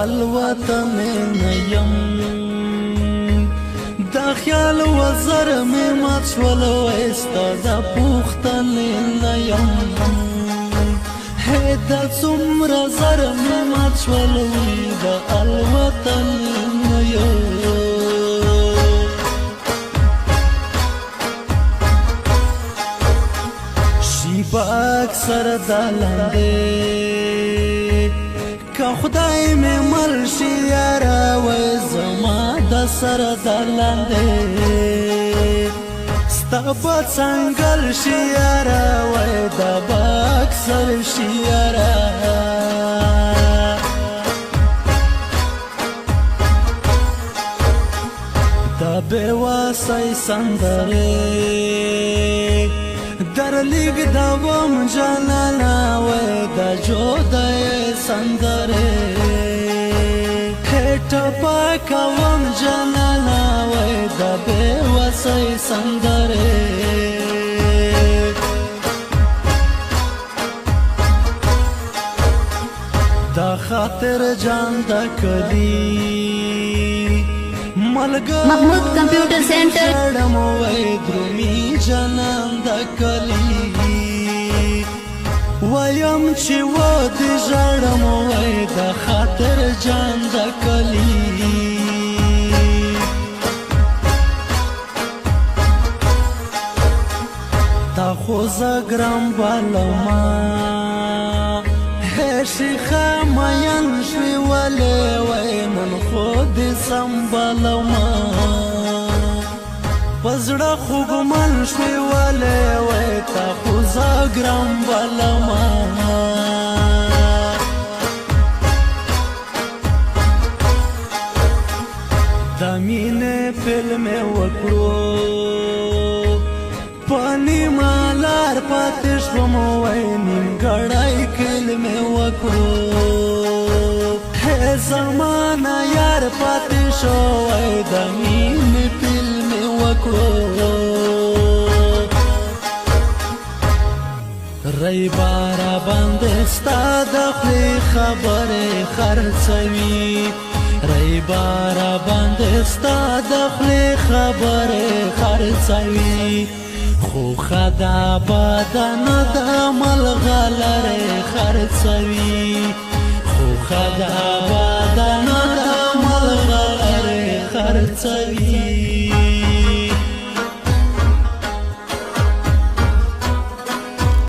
الوطن نه یم، دا خیال وزر مې مات شول، ستا د پوښتنې نه یم. هې دا څومره زر مې مات شول، د الوطن نه یم. شیبا اکثر د لاندې که خدای مې مل شي یاره، وای زما د سر د لاندې ستا په څنګل شي یاره، وای د باکسر شي یاره. د بې وسۍ سندرې درلیګ دوم جانانا، وای د جودای سندره هټ پاکوم جانانا، وای د بې وسۍ سندره. د خاطر جان د کلی ملګر محمود کمپیوټر سینټر ژړم، وای درومي جانان د کلی. وایم چې و دې ژړم، وای د خاطر جان د کلی. تا خو زګرم بالما شیخه میان شوی ولې، وای نن خو دې سنبالما. پزړه خوګمن شوی ولې، وای تا خو زګرم بالما. د مینې فلم وکړو پانی مالار پاتې شوم، وای نیمګړی کلمې وکړو. هې زمانہ یار پاتې شو، وای د مینې فلم وکړو. ری بارا باندې ستا د خولې خبرې خرڅوي، ری بارا باندې ستا د خولې خبرې خرڅوي. خو خدا بدن د ملغلرې خرڅوي، خو خدا